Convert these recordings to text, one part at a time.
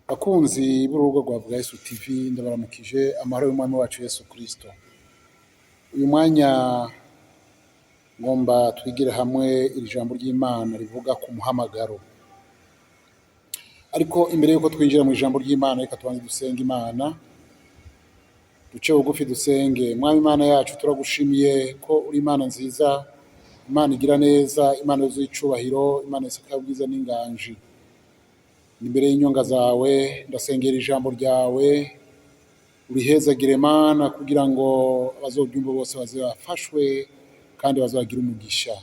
Bakunzi b'urubuga rwa Vuga Yesu TV, ndabaramukije amahoro y'umwami wacu Yesu Kristo. Uyu mwanya ngomba twigire hamwe iri jambo ry'Imana rivuga ku muhamagaro. Ariko imbere yuko twinjira mu ijambo ry'Imana, reka tubanze dusenge Imana, duce bugufi dusenge. Mwami Imana yacu, turagushimiye ko uri Imana nziza, Imana igira neza, Imana yuzuye icubahiro, Imana isakaye ubwiza n'inganji. Imbere y'inyonga zawe ndasengera ijambo ryawe, urihezagire Mana, kugira ngo abazoryumva bose baze bafashwe kandi bazagire umugisha.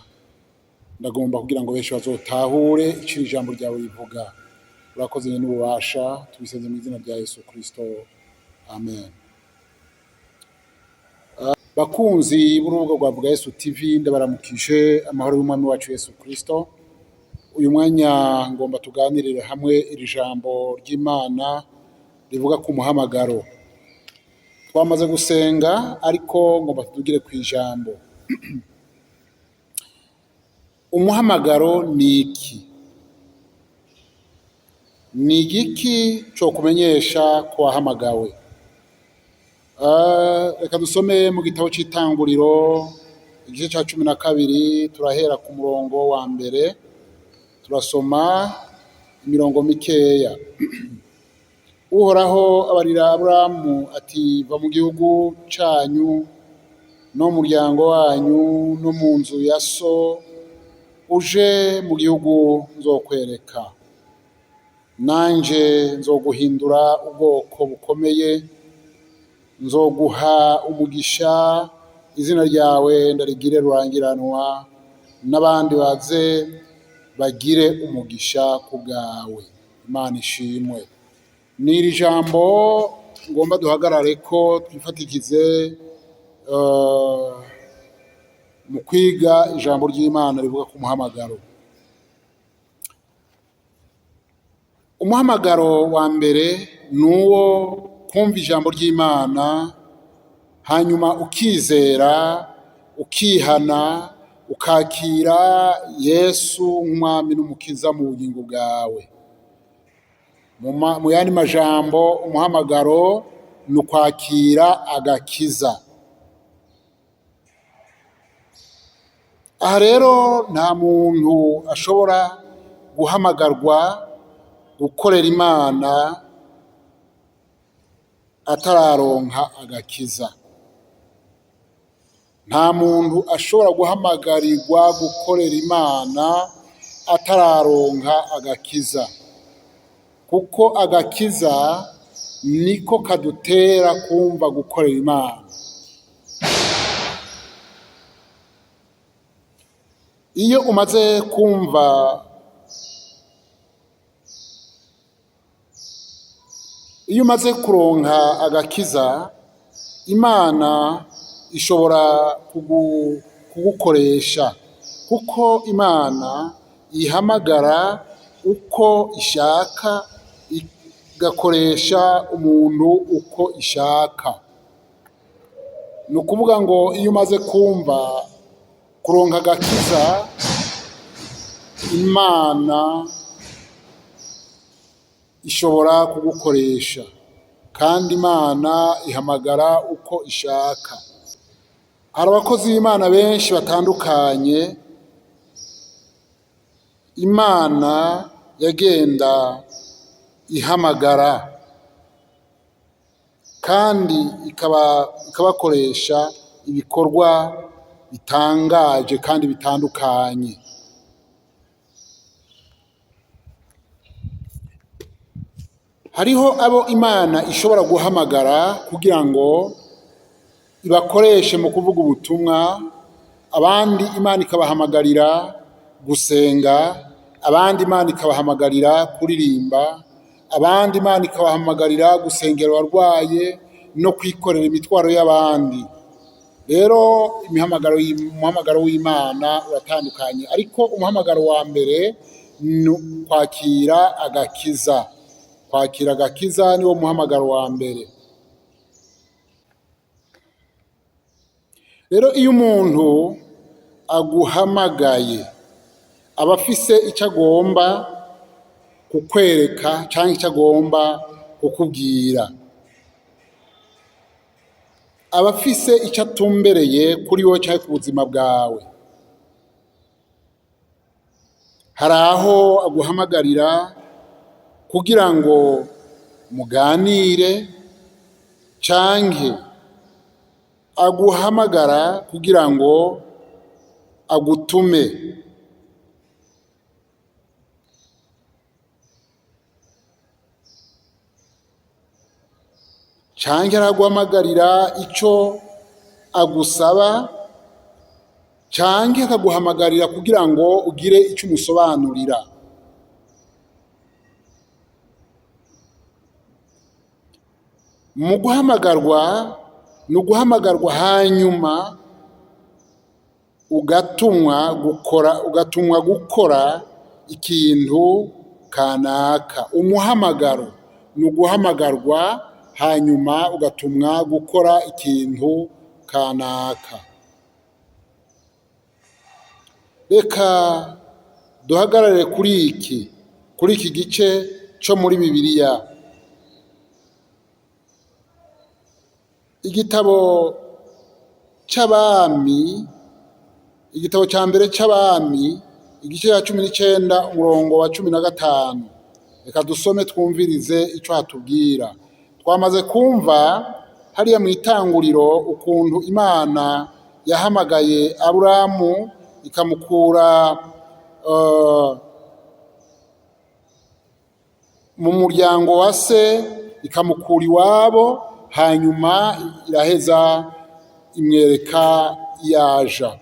Ndagomba kugira ngo benshi bazotahure ico iri jambo ryawe rivuga. Urakoze n'ububasha, tubisenze mu izina rya Yesu Kristo, amen. Bakunzi b'urubuga rwa Vuga Yesu TV, ndabaramukije amahoro y'umwami wacu Yesu Kristo. Uyu mwanya ngomba tuganirire hamwe iri jambo ry'Imana rivuga ku muhamagaro. Twamaze gusenga, ariko ngomba tugire ku ijambo. Umuhamagaro ni iki? Ni igiki cyo kumenyesha ko wahamagawe? Reka dusome mu gitabo c'Itanguriro, igice ca 12, turahera ku murongo wa mbere, turasoma imirongo mikeya. Uhoraho abarira Aburahamu ati: "Va mu gihugu canyu no mu muryango wanyu no mu nzu ya so, uje mu gihugu nzokwereka. Nanje nzoguhindura ubwoko bukomeye, nzoguha umugisha, izina ryawe ndarigire rurangiranwa, n'abandi baze bagire umugisha ku bwawe." Imana ishimwe. Ni iri jambo ngomba duhagarare ko twifatikize mu kwiga ijambo ry'Imana rivuga ku muhamagaro. Umuhamagaro wa mbere ni uwo kumva ijambo ry'Imana, hanyuma ukizera, ukihana, ukakira Yesu nk'umwami n'umukiza mu bugingo bwawe. Mu yandi majambo, umuhamagaro ni ukwakira agakiza. Aha rero nta muntu ashobora guhamagarwa gukorera Imana atararonka agakiza. Nta muntu ashobora guhamagarirwa gukorera Imana atararonka agakiza, kuko agakiza niko kadutera kumva gukorera Imana. Iyo umaze kumva, iyo umaze kuronka agakiza, Imana ishobora kugukoresha, kuko Imana ihamagara uko ishaka, igakoresha umuntu uko ishaka. Ni ukuvuga ngo iyo umaze kumva kuronka agakiza, Imana ishobora kugukoresha, kandi Imana ihamagara uko ishaka. Hari abakozi b'Imana benshi batandukanye Imana yagenda ihamagara, kandi ikabakoresha ibikorwa bitangaje kandi bitandukanye. Hariho abo Imana ishobora guhamagara kugira ngo ibakoreshe mu kuvuga ubutumwa, abandi Imana ikabahamagarira gusenga, abandi Imana ikabahamagarira kuririmba, abandi Imana ikabahamagarira gusengera abarwaye no kwikorera imitwaro y'abandi. Rero umuhamagaro w'Imana uratandukanye, ariko umuhamagaro wa mbere ni kwakira agakiza. Kwakira agakiza niwo muhamagaro wa mbere. Rero iyo umuntu aguhamagaye, aba afise icyo agomba kukwereka canke icyo agomba kukubwira. Aba afise icyo atumbereye kuri wowe canke ku buzima bwawe. Hari aho aguhamagarira kugira ngo muganire, canke aguhamagara kugira ngo agutume. Canke araguhamagarira ico agusaba, canke akaguhamagarira kugira ngo ugire ico umusobanurira. Mu guhamagarwa, ni uguhamagarwa hanyuma ugatumwa gukora ikintu kanaka. Umuhamagaro ni uguhamagarwa hanyuma ugatumwa gukora ikintu kanaka. Reka duhagarare kuri iki gice co muri Bibiliya. Igitabo c'Abami, igitabo ca mbere c'Abami, igice ca 19 umurongo wa 15. Reka dusome twumvirize ico hatubwira. Twamaze kumva hariya mw'itanguriro ukuntu Imana yahamagaye Aburamu ikamukura mu muryango wa se, ikamukura iwabo, hanyuma iraheza imwereka yaja.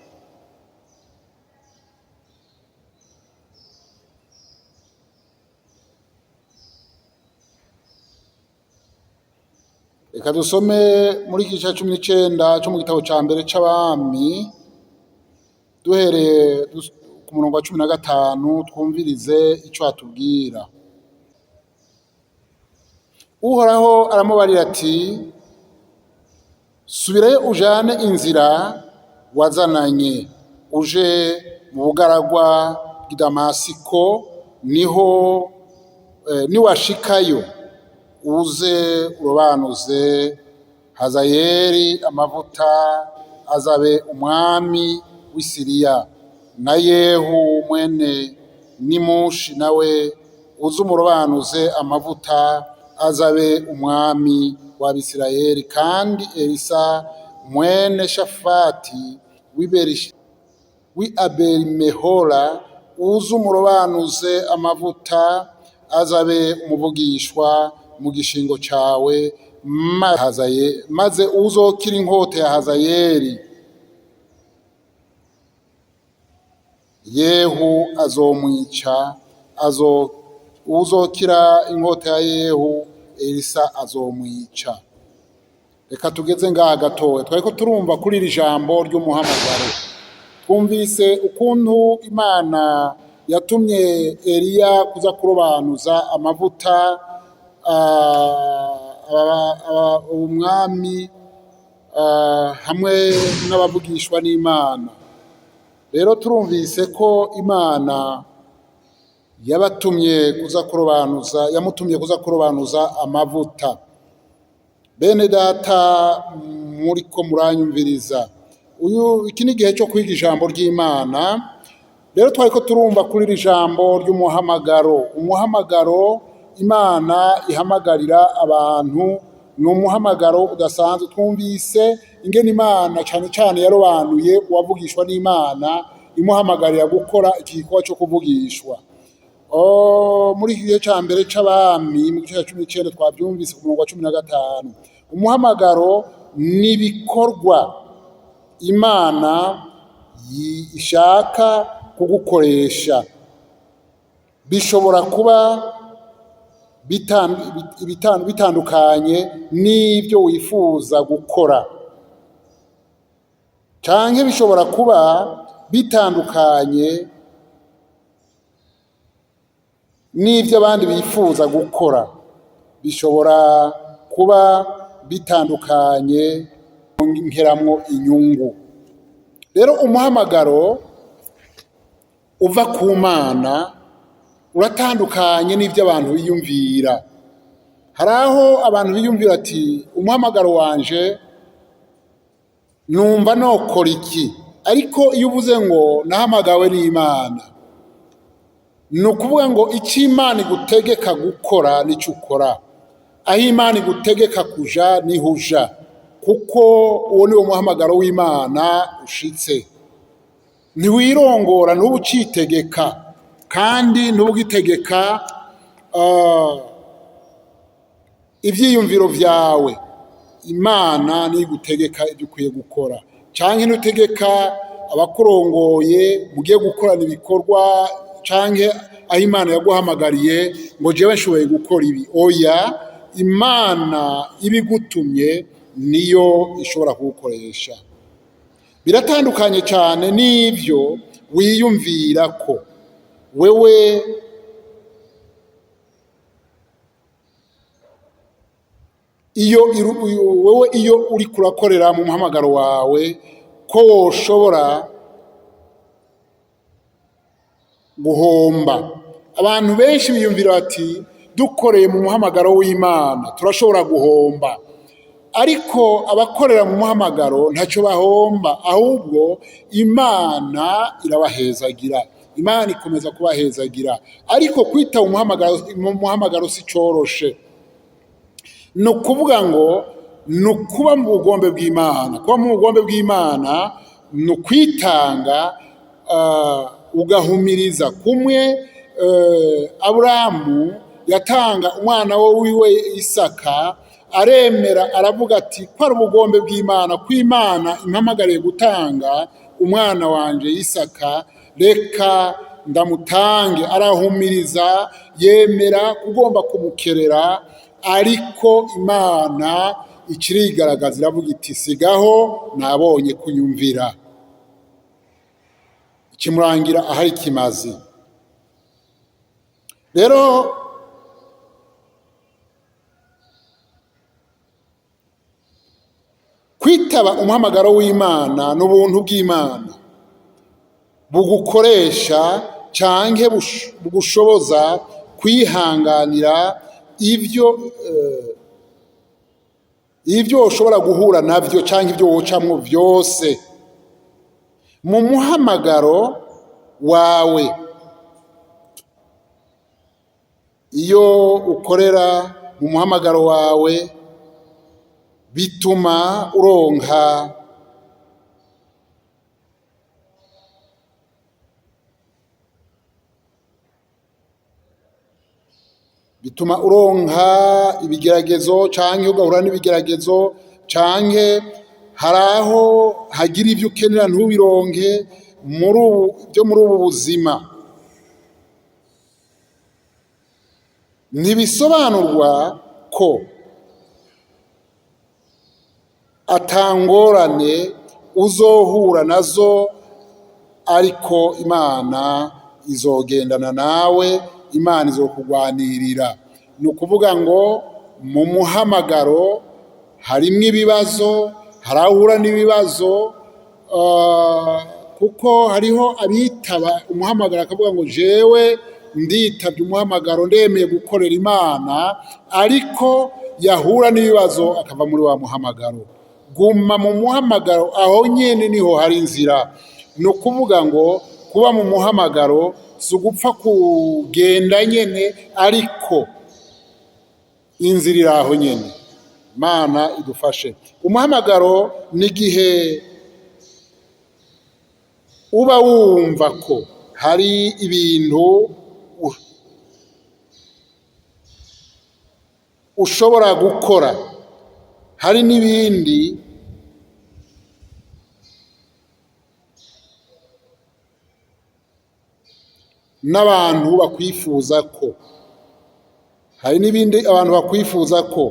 Reka dusome muri iki gice ca 19 co mu gitabo ca mbere c'Abami, duhereye ku murongo wa 15, twumvirize ico atubwira. Uhoraho aramubarira ati: subirayo ujane inzira wazananye, uje mu bugaragwa bw'i Damasiko, niho niwashikayo uze urobanuze Hazayeli amavuta azabe umwami w'i Siriya, na Yehu mwene Nimushi nawe uze umurobanuze amavuta azabe umwami w'Abisirayeli, kandi Elisa mwene Shafati w'i Abelimehora uze umurobanuze amavuta azabe umuvugishwa mu gishingo cawe, maze uzokira inkota ya Hazayeli, Yehu azomwica, uzokira inkota ya Yehu, Elisa azomwica. Reka tugeze ngaha gatoya. Twariko turumva kuri iri jambo ry'umuhamagaro. Twumvise ukuntu Imana yatumye Eliya kuza kurobanuza amavuta umwami hamwe n'abavugishwa n'Imana. Rero turumvise ko Imana yabatumye kuza kurobanuza, yamutumye kuza kurobanuza amavuta. Bene data muriko muranyumviriza, iki ni igihe cyo kwiga ijambo ry'Imana. Rero twariko turumva kuri iri jambo ry'umuhamagaro. Umuhamagaro Imana ihamagarira abantu ni umuhamagaro udasanzwe. Twumvise ingene Imana cane cane yarobanuye uwavugishwa n'Imana, imuhamagarira gukora iki gikorwa co kuvugishwa. Muri iki gihe ca mbere c'Abami, mu gice ca 19 twavyumvise ku murongo wa 15. Umuhamagaro ni ibikorwa Imana ishaka kugukoresha. Bishobora kuba bitandukanye n'ibyo wifuza gukora, canke bishobora kuba bitandukanye n'ibyo abandi bifuza gukora. Bishobora kuba bitandukanye nkeramwo inyungu. Rero umuhamagaro uva ku Mana Uratandukanye n'ibyo abantu biyumvira. Hari aho abantu biyumvira ati umuhamagaro wanje numva nokora iki, ariko iyo uvuze ngo nahamagawe n'Imana, ni ukuvuga ngo icyo Imana igutegeka gukora nicyo ukora, aho Imana igutegeka kuja niho uja, kuko uwo ni wo muhamagaro w'Imana ushitse. Ntiwirongora, ntuba ucitegeka, kandi ntuba ugitegeka ivyiyumviro vyawe. Imana niyo igutegeka ibyo ukwiye gukora, canke ntutegeka abakurongoye mugiye gukorana ibikorwa, canke aho Imana yaguhamagariye ngo jewe nshoboye gukora ibi. Oya, Imana ibigutumye niyo ishobora kugukoresha. Biratandukanye cyane n'ibyo wiyumvira ko wewe iyo wewe iyo uri kurakorera mu muhamagaro wawe, ko woshobora guhomba. Abantu benshi biyumvira bati dukoreye mu muhamagaro w'Imana turashobora guhomba, ariko abakorera mu muhamagaro ntacyo bahomba, ahubwo Imana irabahezagira, Imana ikomeza kubahezagira. Ariko kwitaba umuhamagaro si coroshe. Ni ukuvuga ngo ni ukuba mu bugombe bw'Imana. Kuba mu bugombe bw'Imana ni ukwitanga, ugahumiriza. Kumwe Aburahamu yatanga umwana we wiwe Isaka, aremera aravuga ati ko ari ubugombe bw'Imana, ko Imana impamagariye gutanga umwana wanje Isaka, reka ndamutange. Arahumiriza, yemera kugomba kumukerera, ariko Imana ikirigaragaza iravuga iti sigaho, nabonye kunyumvira. Ikimurangira ahari kimazi. Rero kwitaba umuhamagaro w'Imana n'ubuntu bw'Imana bugukoresha canke bugushoboza kwihanganira ibyo ushobora guhura navyo canke ibyo wocamwo vyose mu muhamagaro wawe. Iyo ukorera mu muhamagaro wawe bituma uronka ibigeragezo, canke ugahura n'ibigeragezo, canke hari aho hagira ibyo ukenera ntubironke byo muri ubu buzima. Ntibisobanurwa ko atangorane uzohura nazo, ariko Imana izogendana nawe, Imana izokugwanirira. Ni ukuvuga ngo mu muhamagaro harimwo ibibazo, hari aho uhura n'ibibazo, kuko hariho abitaba umuhamagaro akavuga ngo jewe nditabye umuhamagaro, ndemeye gukorera Imana, ariko yahura n'ibibazo akava muri wa muhamagaro. Guma mu muhamagaro, aho nyene niho hari inzira. Ni ukuvuga ngo kuba mu muhamagaro si ugupfa kugenda nyene, ariko inzira iri aho nyene. Imana idufashe. Umuhamagaro ni igihe uba wumva ko hari ibintu ushobora gukora, hari n'ibindi n'abantu bakwifuza ko, hari n'ibindi abantu bakwifuza ko.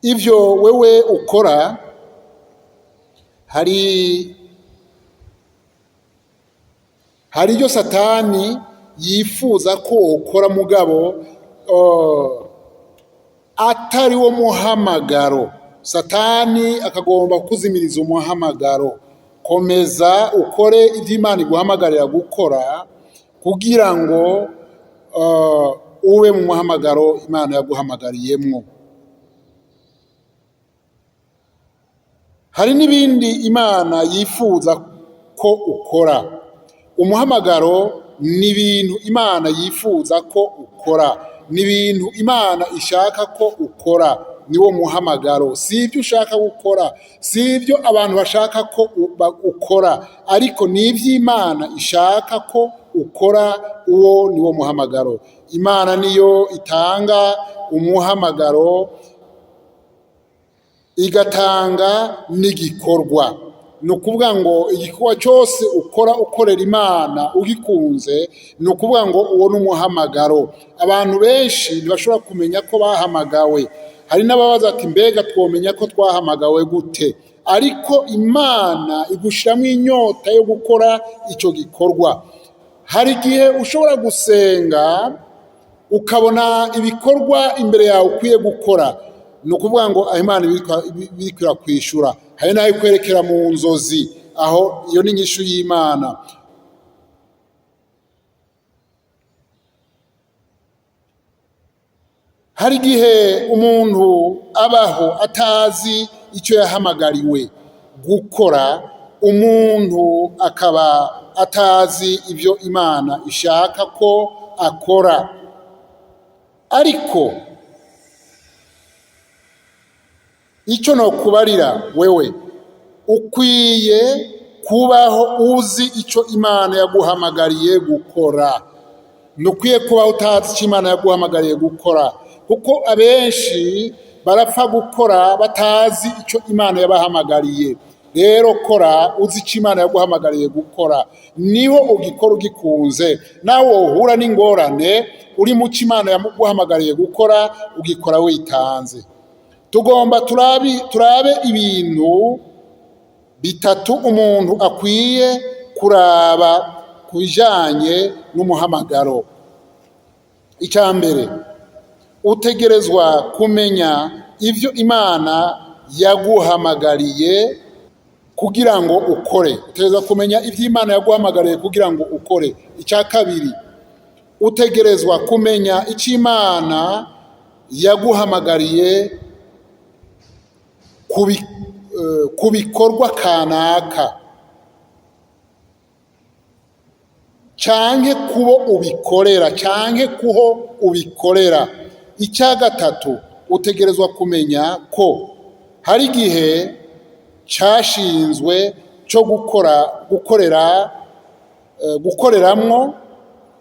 Ivyo wewe ukora, hari ibyo Satani yifuza ko ukora, mugabo atari wo muhamagaro. Satani akagomba kukuzimiriza umuhamagaro. Komeza ukore ibyo Imana iguhamagarira gukora kugira ngo ube mu muhamagaro Imana yaguhamagariyemwo. Hari n'ibindi Imana yifuza ko ukora. Umuhamagaro ni ibintu Imana yifuza ko ukora, ni ibintu Imana ishaka ko ukora, niwo muhamagaro. Si ibyo ushaka gukora, si ibyo abantu bashaka ko ukora, ariko ni iby'Imana ishaka ko ukora, uwo niwo muhamagaro. Imana niyo itanga umuhamagaro, igatanga n'igikorwa. Ni ukuvuga ngo igikorwa cyose ukora ukorera Imana ugikunze, ni ukuvuga ngo uwo ni umuhamagaro. Abantu benshi ntibashobora kumenya ko bahamagawe. Hari n'ababaza ati mbega twomenya ko twahamagawe gute? Ariko Imana igushiramwo inyota yo gukora icyo gikorwa. Hari igihe ushobora gusenga ukabona ibikorwa imbere yawe ukwiye gukora, ni ukuvuga ngo aho Imana ibiriko irakwishura. Hari n'aho ikwerekera mu nzozi, aho iyo ni inyishu y'Imana. Hari igihe umuntu abaho atazi icyo yahamagariwe gukora, umuntu akaba atazi ibyo Imana ishaka ko akora. Ariko icyo nokubarira wewe, ukwiye kubaho uzi icyo Imana yaguhamagariye gukora. Ntukwiye kubaho utazi icyo Imana yaguhamagariye gukora, kuko abenshi barapfa gukora batazi icyo Imana yabahamagariye. Rero kora uzi icyo Imana yaguhamagariye gukora, niho ugikora ugikunze. Nawe wohura n'ingorane uri mu cyo Imana yaguhamagariye gukora, ugikora witanze. Tugomba turabe ibintu bitatu umuntu akwiye kuraba ku bijanye n'umuhamagaro. Icya mbere, utegerezwa kumenya ivyo Imana yaguhamagariye kugira ngo ukore. Utegerezwa kumenya ivyo Imana yaguhamagariye kugira ngo ukore. Icya kabiri, utegerezwa kumenya ico Imana yaguhamagariye ku bikorwa kanaka, canke kubo ubikorera, canke kuho ubikorera. Icya gatatu, utegerezwa kumenya ko hari igihe cashinzwe co gukoreramwo.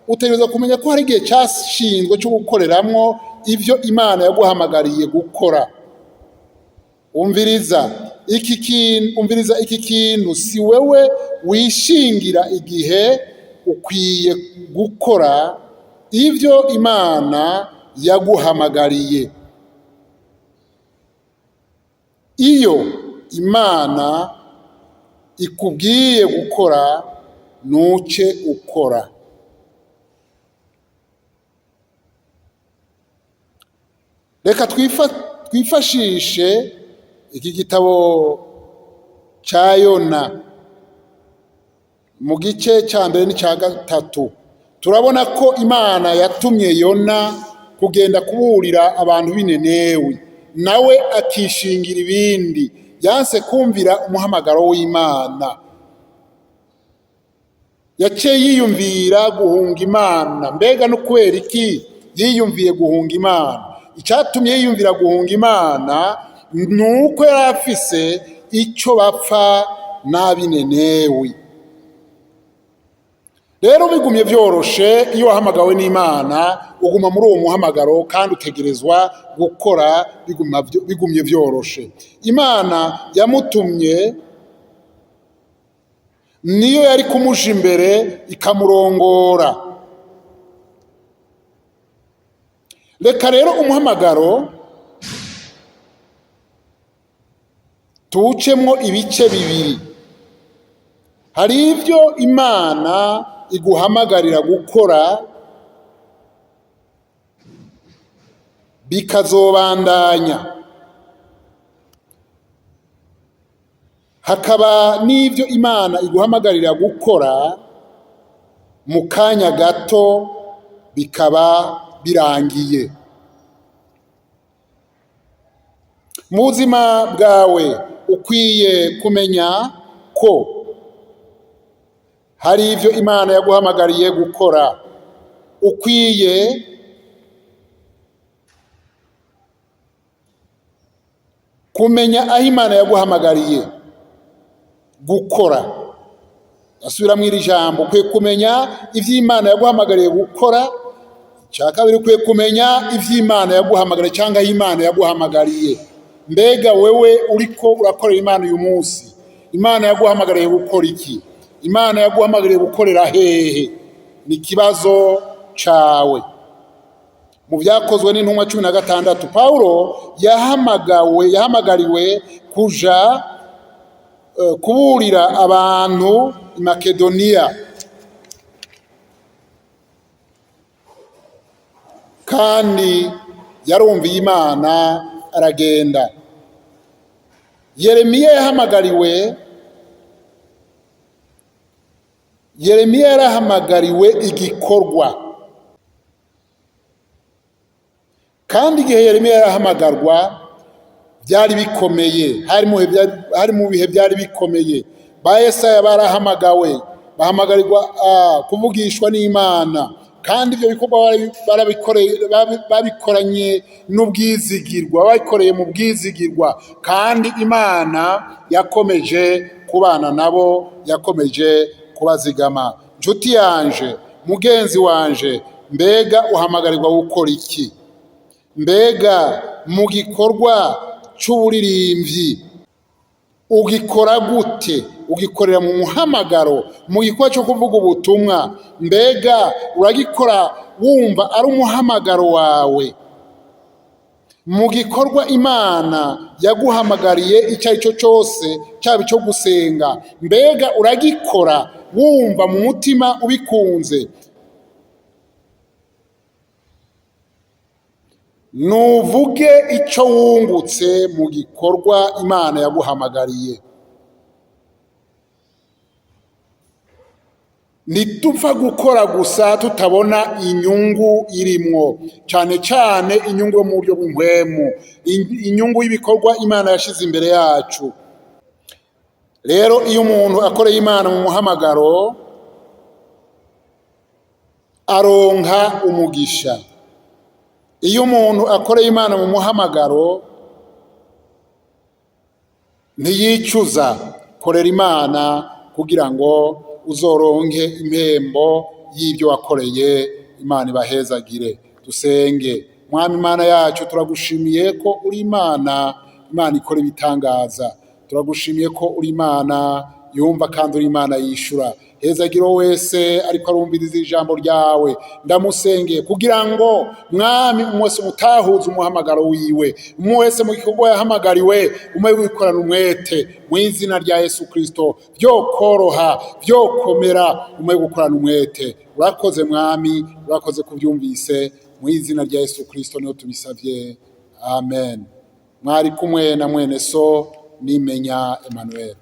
Utegerezwa kumenya ko hari igihe cashinzwe co gukoreramwo ivyo Imana yaguhamagariye gukora. Umviriza iki kintu, umviriza iki kintu, si wewe wishingira igihe ukwiye gukora ivyo Imana yaguhamagariye. Iyo Imana ikubwiye gukora, nuce ukora. Reka twifashishe iki gitabo ca Yona mu gice ca mbere n'icya gatatu. Turabona ko Imana yatumye Yona kugenda kuburira abantu b'i Ninewi, nawe akishingira ibindi. Yanse kumvira umuhamagaro w'Imana, yaciye yiyumvira guhunga Imana. Mbega no kubera iki yiyumviye guhunga Imana? Icatumye yiyumvira guhunga Imana nuko yari afise ico bapfa n'ab'i Ninewi. Rero bigumye vyoroshe, iyo wahamagawe n'Imana uguma muri uwo muhamagaro kandi utegerezwa gukora bigumye vyoroshe. Imana yamutumye niyo yari kumuja imbere ikamurongora. Reka rero umuhamagaro tuwucemwo ibice bibiri. Hari ivyo Imana iguhamagarira gukora bikazobandanya, Hakaba n'ibyo Imana iguhamagarira gukora mu kanya gato bikaba birangiye. Mu buzima bwawe ukwiye kumenya ko hari ibyo Imana yaguhamagariye gukora. Ukwiye kumenya aho Imana yaguhamagariye gukora. Asubiramo iri jambo, ukwiye kumenya ibyo Imana yaguhamagariye gukora. Icya kabiri, ukwiye kumenya ibyo Imana yaguhamagariye cyangwa aho Imana yaguhamagariye. Mbega wewe uriko urakorera Imana uyu munsi, Imana yaguhamagariye gukora iki? Imana yaguhamagariye gukorera hehe? Ni ikibazo cawe. Mu byakozwe n'intumwa 16, Pawulo yahamagawe, yahamagariwe kuja kuburira abantu i Makedoniya, kandi yarumviye Imana aragenda. Yeremiya yahamagariwe, Yeremiya yarahamagariwe igikorwa, kandi igihe Yeremiya yarahamagarwa byari bikomeye, hari mu bihe byari bikomeye. Ba Yesaya barahamagawe, bahamagarirwa kuvugishwa n'Imana, kandi ibyo bikorwa babikoranye n'ubwizigirwa, babikoreye mu bwizigirwa, kandi Imana yakomeje kubana nabo, yakomeje kubazigama. Nshuti yanje, mugenzi wanje, mbega uhamagarirwa gukora iki? Mbega mu gikorwa c'uburirimbyi ugikora gute? Ugikorera mu muhamagaro, mu gikorwa cyo kuvuga ubutumwa, mbega uragikora wumva ari umuhamagaro wawe? Mu gikorwa Imana yaguhamagariye icyo ari cyo cyose, cyaba icyo gusenga, mbega uragikora wumva mu mutima ubikunze? Nuvuge icyo wungutse mu gikorwa Imana yaguhamagariye. Ntitupfa gukora gusa tutabona inyungu irimwo, cyane cyane inyungu yo mu buryo bw'impwemu, inyungu y'ibikorwa Imana yashize imbere yacu. Rero iyo umuntu akoreye Imana mu muhamagaro, aronka umugisha. Iyo umuntu akoreye Imana mu muhamagaro, ntiyicuza. Korera Imana kugira ngo uzoronke impembo y'ibyo wakoreye. Imana ibahezagire. Dusenge. Mwami Imana yacu, turagushimiye ko uri Imana, Imana ikora ibitangaza. Turagushimiye ko uri Imana yumva kandi uri Imana yishura. Hezagiro wese ariko arumviriza ijambo ryawe, ndamusengeye kugira ngo Mwami umwe wese umutahuze umuhamagaro wiwe, umwe wese mu gikorwa yahamagariwe umwe wikorana umwete, mu izina rya Yesu Kristo. Byokoroha, byokomera, umwe gukorana umwete. Urakoze Mwami, urakoze kubyumvise, mu izina rya Yesu Kristo niho tubisabye, amen. Mwari kumwe na mwene so Nimenya Emmanuel.